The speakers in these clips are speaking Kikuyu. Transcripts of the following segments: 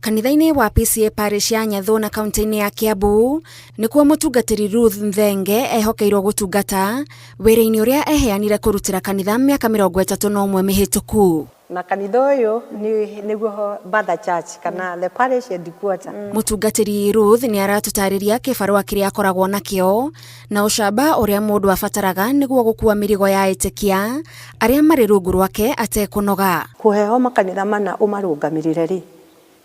Kanitha-inĩ wa PCEA Parish ya Nyathuna kaunti-inĩ ya Kiambu nĩkuo mũtungatĩri Ruth Nthenge ehokeirwo gũtungata wĩra-inĩ ũrĩa eheanire kũrutĩra kanitha mĩaka 31 mĩhĩtũku. Na kanitha ũyũ nĩguo Mother Church kana the parish headquarter. Mũtungatĩri Ruth nĩ aratũtarĩria kĩbarũa kĩrĩa akoragwo nakĩo na ũcamba ũrĩa mũndũ abataraga nĩguo gũkua mĩrigo ya etĩkia arĩa marĩ rungu rwake atekũnoga. Kũheo makanitha mana ũmarũgamĩrĩre rĩ,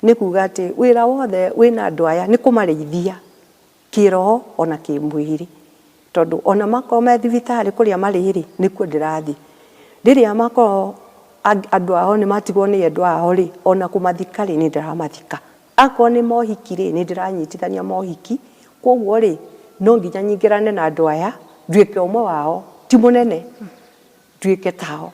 nĩ kuga atĩ wĩra wothe wĩna andũ aya nĩ kũmarĩithia kĩroho ona kĩmwĩrĩ, tondũ ona makorwo me thibitarĩ kũrĩa marĩ rĩ, nĩkuo ndĩrathiĩ. Rĩrĩa makorwo andũ ao nĩ matigwo nĩ endwa ao rĩ, ona kũmathika rĩ, nĩ ndĩramathika. Akorwo nĩ mohiki rĩ, nĩ ndĩranyitithania mohiki. Koguo rĩ, no nginya nyingĩrane na andũ aya, nduĩke ũmwe wao, ti mũnene, nduĩke tao,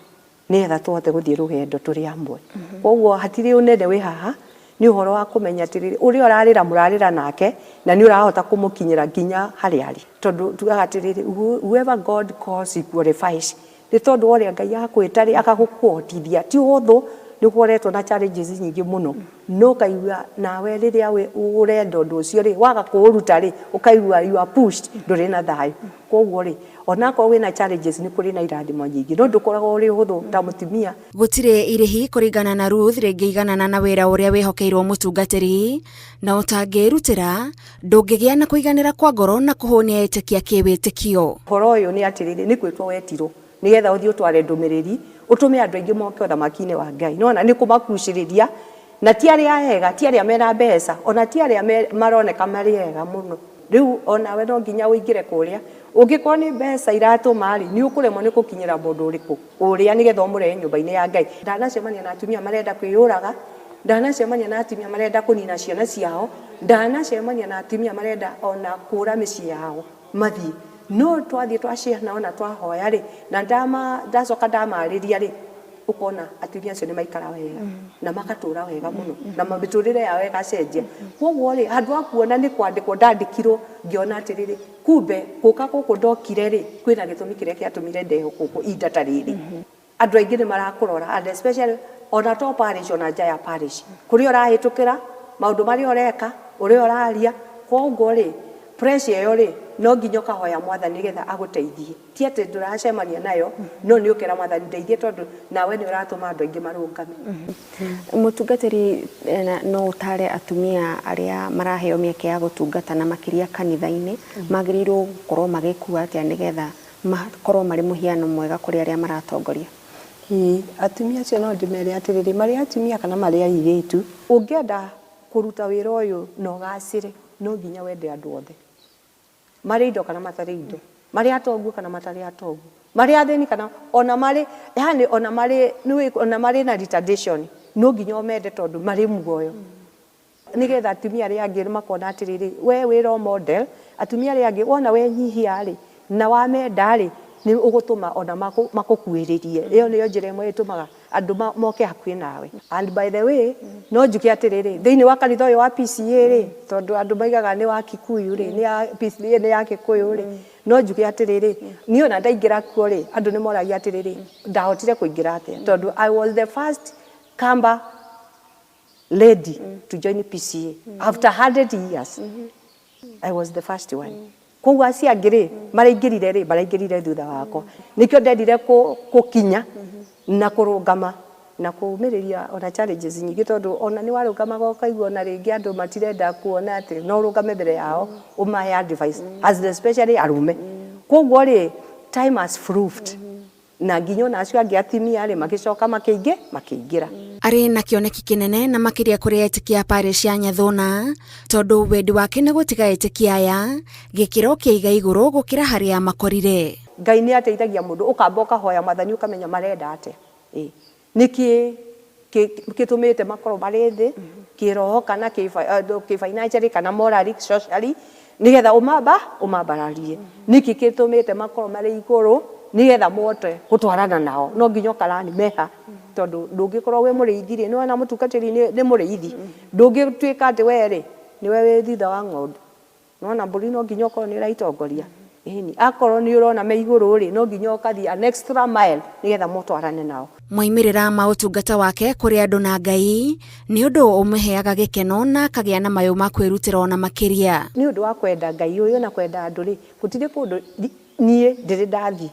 nĩgetha tũhote gũthiĩ rũgendo tũrĩ amwe. Koguo hatirĩ ũnene wĩ haha, nĩ ũhoro wa kũmenya atĩrĩrĩ, ũrĩa ũrarĩra mũrarĩra nake, na nĩ ũrahota kũmũkinyĩra nginya harĩa arĩ. Tondũ tugaga atĩrĩrĩ, whoever God calls, he qualifies. Nĩ tondũ wa ũrĩa Ngai akwĩta rĩ, agagũkũhotithia. Ti ũhũthũ, nĩ ũkoretwo na challenges nyingĩ mũno, no ũkaigua nawe rĩrĩa ũrenda ũndũ ũcio rĩ, waga kũũruta rĩ, ũkaigua you are pushed, ndũrĩ na thayũ. Koguo rĩ, onakorwo wĩna challenges nĩ kũrĩ na irathimo nyingĩ, no ndũkoragwo ũrĩ ũhũthũ ta mũtumia. Gũtirĩ irĩhi kũringana na Ruth rĩngĩiganana na wĩra ũrĩa wĩhokeirwo mũtungatĩri, na ũtangĩrutĩra ndũngĩgĩa na kũiganĩra kwa ngoro na kũhũnia etĩkia kĩwĩtĩkio. Ũhoro ũyũ nĩ atĩrĩrĩ, nĩ gwĩtwo wetirwo nĩgetha ũthiĩ ũtware ndũmĩrĩri, ũtũme andũ aingĩ moke ũthamaki-inĩ wa Ngai. Nĩwona nĩ kũmagucĩrĩria, na ti arĩa ega, ti arĩa mena mbeca, ona ti arĩa maroneka marĩ ega mũno. Rĩu onawe no nginya ũingĩre kũrĩa, ũngĩkorwo nĩ mbeca iratũma rĩ, nĩ ũkũremwo nĩ gũkinyĩra mũndũ ũrĩkũ ũrĩa nĩgetha ũmũrehe nyũmba-inĩ ya Ngai. Ndanacemania na atumia marenda kwĩyũraga, ndanacemania na atumia marenda kũnina ciana ciao, ndanacemania na atumia marenda ona kũra mĩciĩ yao mathiĩ. No twathiĩ twacea nao na twahoya rĩ, na ndacoka ndamarĩria rĩ, ũkona atumia acio nĩ maikara wega na magatũra wega mũno na mĩtũrĩre yao ĩgacenjia. Koguo rĩ, handũ ha kuona nĩ kwandĩkwo ndandĩkirwo, ngĩona atĩrĩrĩ, kumbe gũka gũkũ ndokire rĩ, kwĩna gĩtũmi kĩrĩa kĩatũmire ndehwo gũkũ ihinda ta rĩrĩ. Andũ aingĩ nĩ marakũrora and especially ona to parish, ona nja ya parish, kũrĩa ũrahĩtũkĩra, maũndũ marĩa ũreka, ũrĩa ũraria. Koguo rĩ, pressure ĩyo rĩ, no nginya ũkahoya Mwathani nĩgetha agũteithie. Ti atĩ ndũracemania nayo, no nĩ ũkera Mwathani ndeithie tondũ nawe nĩ ũratũma andũ aingĩ marũngame. Mũtungatĩri, no ũtare atumia arĩa maraheo mĩeke ya gũtungata na makĩria kanitha-inĩ, magĩrĩirwo gũkorwo magĩkua atĩa nĩgetha makorwo marĩ mũhiano mwega kũrĩ arĩa maratongoria? Ĩĩ, atumia acio no ndĩmere atĩrĩrĩ, marĩ atumia kana marĩ airĩtu, ũngĩenda kũruta wĩra ũyũ na ũgacĩre, no nginya wende andũ othe, marĩ indo kana matarĩ indo, marĩ atongu kana matarĩ atongu, marĩ athĩni kana ona marĩ, yani ona marĩ, ona marĩ na retardation, no nginya ũmende tondũ marĩ muoyo. Nĩgetha atumia arĩa angĩ makona atĩrĩrĩ, we wĩ role model, atumia arĩa angĩ wona wenyihia rĩ, na wamenda rĩ, nĩ ũgũtũma ona makũkuhĩrĩrie. Ĩyo nĩyo njĩra ĩmwe ĩtũmaga andũ moke hakuhĩ nawe. And by the way, no njuge atĩrĩrĩ, thĩinĩ wa kanitha ũyũ wa PCEA rĩ, tondũ andũ maigaga nĩ wa Kikuyu rĩ, nĩ ya PCEA nĩ ya Gĩkũyũ rĩ, no njuge atĩrĩrĩ, niĩ ona ndaingĩra kuo rĩ, andũ nĩ moragia atĩrĩrĩ, ndahotire kũingĩra atĩa? Tondũ I was the first Kamba lady to join PCEA after 100 years. I was the first one. Koguo acio angĩ rĩ, maraingĩrire rĩ, maraingĩrire thutha wakwa. Nĩkĩo ndendire gũkinya na kũrũngama na kũũmĩrĩria ona challenges nyingĩ, tondũ ona nĩ warũgamaga ũkaigua ona rĩngĩ andũ matirenda kuona atĩ no ũrũgame mbere yao ũmahe advice, as especially arũme. Koguo rĩ, time has proved, na nginya ona acio angĩ atumia rĩ, magĩcoka makĩingĩra. Arĩ na kĩoneki kĩnene na makĩria kũrĩ etĩkia parish ya Nyathuna, tondũ wendi wake nĩ gũtiga etĩkia aya gĩkĩro kĩa iga igũrũ gũkĩra harĩa makorire. Ngai nĩ ateithagia mũndũ, ũkamba ũkahoya Mwathani ũkamenya marenda atĩa, nĩkĩ gĩtũmĩte makorwo marĩ thĩ kĩroho kana kĩ-financially kana morally, socially, nĩgetha ũmambararie. Nĩkĩ gĩtũmĩte makorwo marĩ igũrũ, nĩgetha mũhote gũtwarana nao. No nginya ũkarani meha, tondũ ndũngĩkorwo wĩ mũrĩithi rĩ, nĩwona mũtungatĩri nĩ mũrĩithi, ndũngĩtuĩka atĩ we rĩ nĩwe wĩ thutha wa ng'ondu. Nĩwona mbũri no nginya ũkorwo nĩ ũraitongoria. Ĩni, akorwo nĩ ũrona me igũrũ rĩ, no nginya ũkathiĩ an extra mile nĩgetha mũtwarane nao. Moimĩrĩra ma ũtungata wake kũrĩ andũ na Ngai nĩ ũndũ ũmũheaga gĩkeno na akagĩa na mayũ ma kwĩrutĩra ona makĩria. Nĩ ũndũ wa kwenda Ngai ũyũ na kwenda andũ rĩ, gũtirĩ kũndũ niĩ ndĩrĩ ndathiĩ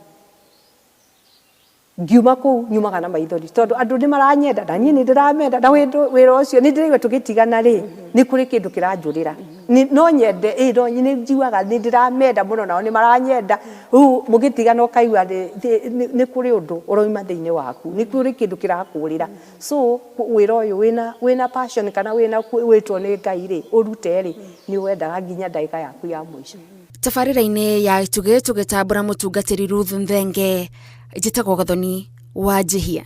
ngiuma kũu nyumaga na maithori tondũ andũ nĩ maranyenda na niĩ nĩ ndĩramenda na wĩra ũcio nĩ ndĩraigua tũgĩtigana rĩ, nĩ kũrĩ kĩndũ kĩranjũrĩra. No nyende ĩ no nĩ njiguaga nĩ ndĩramenda mũno nao nĩ maranyenda, rĩu mũgĩtigana ũkaigua nĩ kũrĩ ũndũ ũrauma thĩinĩ waku, nĩ kũrĩ kĩndũ kĩrakũrĩra. So wĩra ũyũ wĩna passion kana wĩna wĩtwo nĩ Ngai rĩ, ũrute rĩ, nĩ wendaga nginya ndagĩka yaku ya mũico. Tabarĩra-inĩ ya Itugĩ tũgĩtambũra mũtungatĩri Ruth Nthenge, njĩtagwo Gathoni wa Njihia.